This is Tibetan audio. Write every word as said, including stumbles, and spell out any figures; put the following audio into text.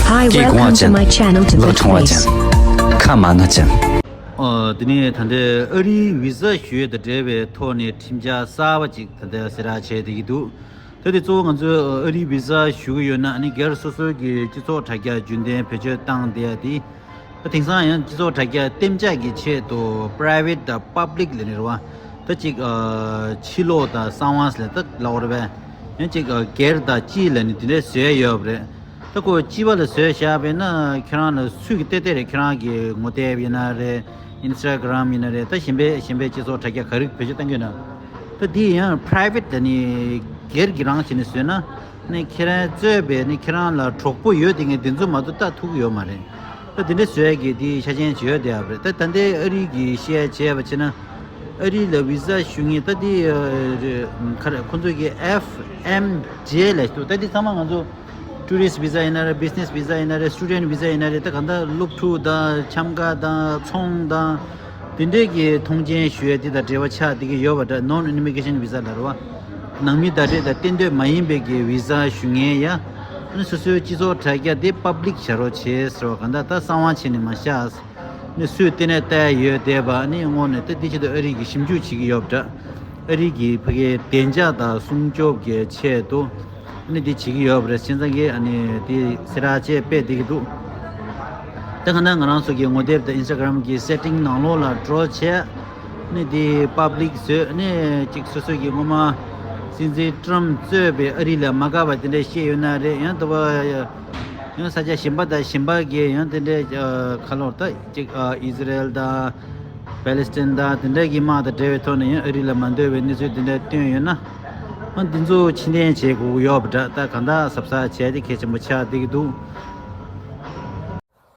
Hi, welcome to my channel, Tibet Voice. ཁ་མ་ན་ཅན། ཨོ། དེ་ནས་ད་ལྟའི་ཨ་རིའི་བི་ཟ་ཞུ་ཡས་དང་འབྲེལ་བའི་ཐོག་ནས་ཁྲིམས་འཆར་གསར་པ་ཅིག་ད་ལྟ་གསལ་བསྒྲགས་བྱས་བསྡད་ཀྱི་འདུག་ད་དེ་གཙོ་བོ་ང་ཚོས་ཨ་རིའི་བི་ཟ་ཞུ་གི་ཡོད་ན། ཨ་ནི་སྒེར་སོ་སོའི་གི་སྤྱི་ཚོགས་དྲ་རྒྱ་རྒྱུན་ལྡན་བེད་སྤྱོད་བཏང་བསྡད་ཡ་དེ། ད་དེང་སང་ཡང་སྤྱི་ཚོགས་དྲ་རྒྱ་གཏན་འཇགས་ཀྱི་ཆེད་དུ་private དང་public ལབ་ནི་རེད་བ། ད་ཅིག་ཨ་ཕྱི་ལོགས་དང་གསང་བ་ཟེར་ད་ལབ་དགོས་རེད་པས། ཡང་ཅིག་ཨ་སྒེར་དང་སྤྱི་ལབ་ནི་དེ་འདྲས་བཟོས་ཡོད་པ་རེད། ད་ཁོ་སྤྱི་པ་ལ་བཟོས་བཞག་པས་ན། ཁྱེད་རང་ལ་སུས་ཀྱི་ཏེ་ཏེ་རེད། ཁྱེད་རང་གི་ངོ་དེབ་ཡིན་ན་རེད། Instagram ཡིན་ན་རེད། ད་གཞན་པའི་གཞན་པའི་སྤྱི་ཚོགས་དྲ་རྒྱ་ག་རེ་བེད་སྤྱོད་གཏང་གི་ཡོད་ན། ད་འདི་ཡང་private ལབ་ནི་སྒེར་གྱི་རང་བྱས་ནས་བཟོས་ན། ནི་ཁྱེད་རང་གཙོས་པའི་ནི་ཁྱེད་རང་ལ་གྲོགས་པོ་ཡོད་དེ་ངས་དེ་ཚོ་མ་གཏོགས་ལྟ་ཐུབ་ཀྱི་ཡོད་མ་རེད། ད་དེ་འདྲ་བཟོས་ཡ་གི་དེ་ཆ་རྐྱེན་ཅིག་ཡོད་བསྡད་ཡོད་པ་རེད། ད་ད་ལྟའི་ཨ་རི་གི་བཤད་བྱས་པ་བྱས་ན། ཨ་རི་ལ་བི་ཟ་ཞུ་མཁན་ད་དེ་ཨ་རེ་ཁ་རེ་ཁོང་ཚོ་གི་F M J ལབ་འདུག་ད་དེ་ཚང་མ་ང་ཚོ་tourist visa ཡིན་ན་རེད། business visa ཡིན་ན་རེད། student visa ཡིན་ན་རེད། ད་གང་ལྟར་སློབ་ཕྲུག་དང་འཆམ་ཁ་དང་ཚོང་དང་དེ་འདྲས་ཀྱི་མཐོང་མཆན་ཞུ་ཡ་དེ་དང་འབྲེལ་བ་ཆགས་བསྡད་ཀྱི་ཡོད་པ་འདྲ། non immigration visa ལབ་རེད་བ། ནང་མི་བརྡ་སྤྲོད་དང་གཏན་སྡོད་མ་ཡིན་པའི་གི་བི་ཟ་ཞུ་མཁན་ཡ། ཨ་ནི་སོ་སོའི་སྤྱི་ཚོགས་དྲ་རྒྱ་དེ་public བྱ་རོགས་བྱེད་ཟེར་བ། གང་ལྟར་ད་གསང་བ་བྱས་ནས་མ་བཞག་ནི་སུས་ལྟེ་གནས་བལྟ་ཡ་ཡོད་བསྡད་པ། ཨ་ནི་དངོས་གནས་ད་དེ་ཆེད་དུ་ཨ་རི་གིས་ཞིབ་འཇུག་བྱེད་ཀྱི་ཡོད་པ་འདྲ། ཨ་རི་གིས་ཕ་གིའི་བདེ་འཇགས་དང་སྲུང་སྐྱོབ་ཀྱི་ཆེད་དུ་ཨ་ནི་དེ་བྱེད་ཀྱི་ཡོད་པ་རེད། བྱས་ཙང་གི་ཨ་ནི་དེ་གསལ་བསྒྲགས་བྱས་སྤེལ་བསྡད་ཀྱི་འདུག་ད་གང་ལྟར་ང་རང་ཚོ་གི་ངོ་དེབ་དང་Instagram གི་setting ནང་ལོགས་ལ་འགྲོ་བྱས། ནི་དེ་public བཟོས། ནི་ཅིག་སོ་སོ་གི་སྔོན་མ་སྲིད་འཛིན་ཊམ་གཙོས་པའི་ཨ་རི་ལ་མ་དགའ་བ་དེ་འདྲ་བཤད་ཡོད་ན་རེད། ཡང་དུ་བ་ཡང་ས་ཆ་གཞན་པ་དང་གཞན་པ་གི་ཡང་དེ་འདྲའི་ཨ་ཁ་ལོར་ད་ཅིག་ཨ་ཨི་ཟི་རེལ་དང་པེ་ལེ་སི་ཐན་དང་དེ་འདྲ་གི་དམག་དང་འབྲེལ་བའི་ཐོག་ནས་ཡང་ཨ་རི་ལ་མ་འདོད་པའི་གནས་ཚུལ་དེ་འདྲ་བཏོན་ཡོད་ན། ཨ་འདི་ཚོ་ཕྱིར་འཐེན་བྱེད་དགོས་ཀྱི་ཡོད་པ་འདྲ། ད་གང་ལྟར་གཟབ་གཟབ་བྱས་ཏེ་གལ་ཆེན་པོ་ཆགས་བསྡད་ཀྱི་འདུག